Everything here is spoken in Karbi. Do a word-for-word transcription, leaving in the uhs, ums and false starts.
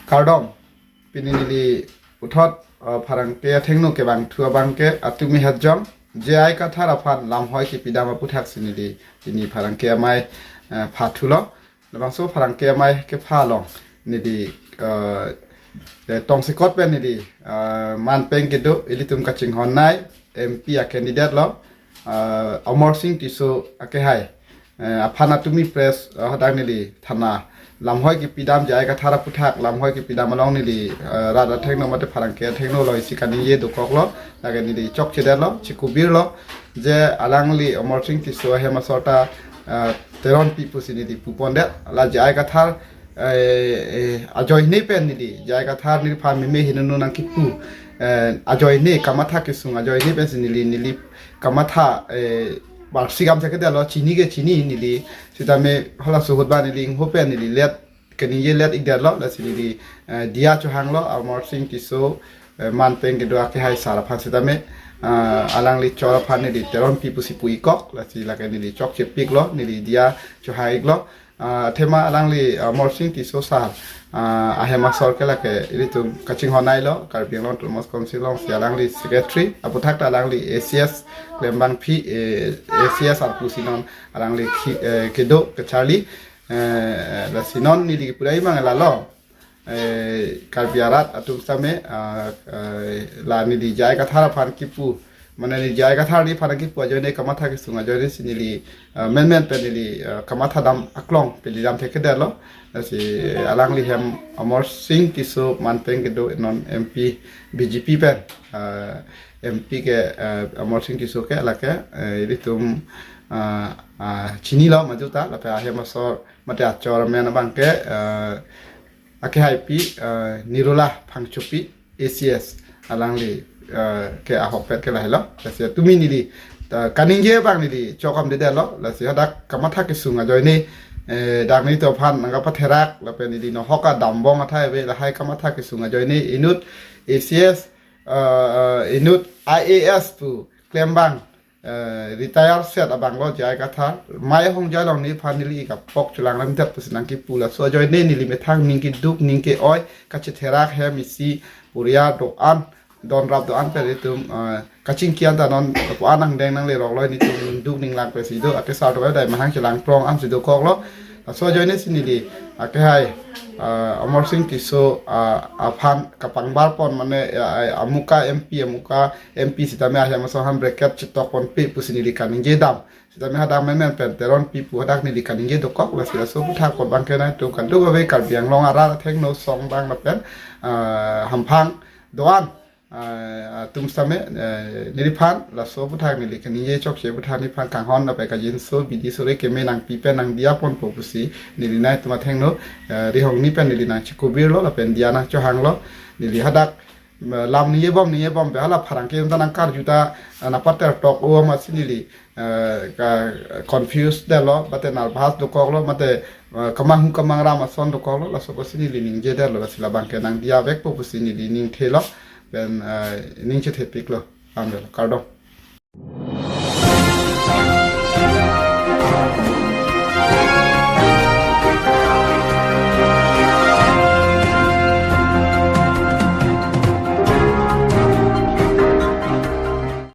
Kardom, pini neli puthot uh, pherangke athengno kevangthu abangke Atumi Hajong, J I Kathar aphan lamhoi kepidam aputhaksi neli pini pherangke amei uh, phathulo. Labangso pherangke amei kepha along neli uh, eh, tongsekot pen neli uh, manpeng kedo ilitum kachinghon nei M P a candidate lo, uh, Amarsing Tisso akehai. Eh, aphan Atumi Press uh, hadak neli thana lamhoi kepidam, J I Kathar aputhak lamhoi kepidam along neli uh, rat athengno mate pherangke athengno lo isi kaningje dokoklo, lake neli chokchedetlo, chikubirlo je alangli Amarsing Tisso ahem asor ta uh, teronpi pusi neli pupondet. La J I Kathar eh, eh, ajoine pen neli, J I Kathar neliphan meme hinunu nangkipu eh, ajoine, kamatha kesung ajoine pensi neli, neli kamatha eh, barsi kam thekdetlo, chini ke chini neli, sitame hala suhut ba neli ingho pen neli let, kaningje let-ikdetlo, lasi neli eh, diya chohanglo Amarsing Tisso eh, manpeng kedo akehai sar aphan sitame uh, alangli chor aphan neli teronpi pusi pu-ikkok, lasi lake neli chokchepiklo, neli diya chohang-iklo. Uh, athema alangli uh, Amarsing Tisso sar uh, ahem asor ke lake ilitum kachinghon neilo, Karbi Anglong Autonomous Council alongsi alangli secretary, aputhak ta alangli A C S klembangpi, eh, A C S arpu si non alangli khi- eh, kedo kacharli, eh, lasi non neli kipudai mang lalo. Eh, Karbi arat atum sitame uh, uh, la neli J I Kathar aphan kipu, mane neli J I Kathar neliphan kipu ajoine, kamatha kesung ajoine si neli uh, menmen pen neli uh, kamatha dam aklong peli dam thekdetlo. Lasi alangli hem Amarsing Tisso manpeng kedo non M P B J P pen uh, M P ke uh, Amarsing Tisso ke lake uh, ilitum uh, uh, chinilo majuta, lapen ahem asor mate achor amen abangke uh, akehaipi uh, Nirula Phangchopi A C S, alangli uh, ke ahokpet ke lahelo. Lasi Atumi neli uh, kaningje abang neli chokam dedetlo, lasi hadak kamatha kesung ajoine eh, dak nelitum aphan nangkapatherak, lapen neli nohok adambong athai ave, lahai kamatha kesung ajoine inut A C S uh, uh, inut I A S pu klembang eh, retire set abanglo J I Kathar, mei ahongjai along neliphan neli ik apok chelang lemdet pusi nangkipu, laso ajoine neli methang ning keduk ning ke-oi, kachetherak hem isi, puriya do-an, donrap do-an pen itum eh, kachingki an ta non ko-an angdeng nangleroklo, nelitum ning duk ning lang pensi do, akesar do dai mahang chelang prong ansi dokoklo. Laso ajoine si neli akehai uh, Amarsing Tisso uh, aphan kapangbar pon, mane uh, amuka M P, amuka M P sitame ahem asor aphan bracket chetok ponpe pusi neli kaningje dam. Sitame hadak menmen pen teronpi pu hadak neli kaningje dokok, lasi laso aputhak apot abangke nangtum kangduk ave Karbi Anglong arat athengno song bang lapen uh, hamphang do-an uh, atum sitame uh, neliphan laso aputhak neli kaningje chokche aputhak neliphan kanghon lapen kajinso bidi sore keme nangpi pen nangdiya ponpo pusi neli nangtum athengno uh, rihongni pen neli nangchikubirlo lapen diya nangchohanglo. Neli hadak uh, lam ningje bom ningje bom pen hala pherangke atum ta nangkarju ta uh, nangpatertok-o amatsi neli uh, ka confuse detlo, mate nervous dokoklo, mate uh, kamanghum kamangram ason dokoklo, laso apotsi neli ningjedetlo, lasi labangke nangdiya vekpo pusi neli ningthelo, pen uh, ning chethepiklo, amdelo, kardom.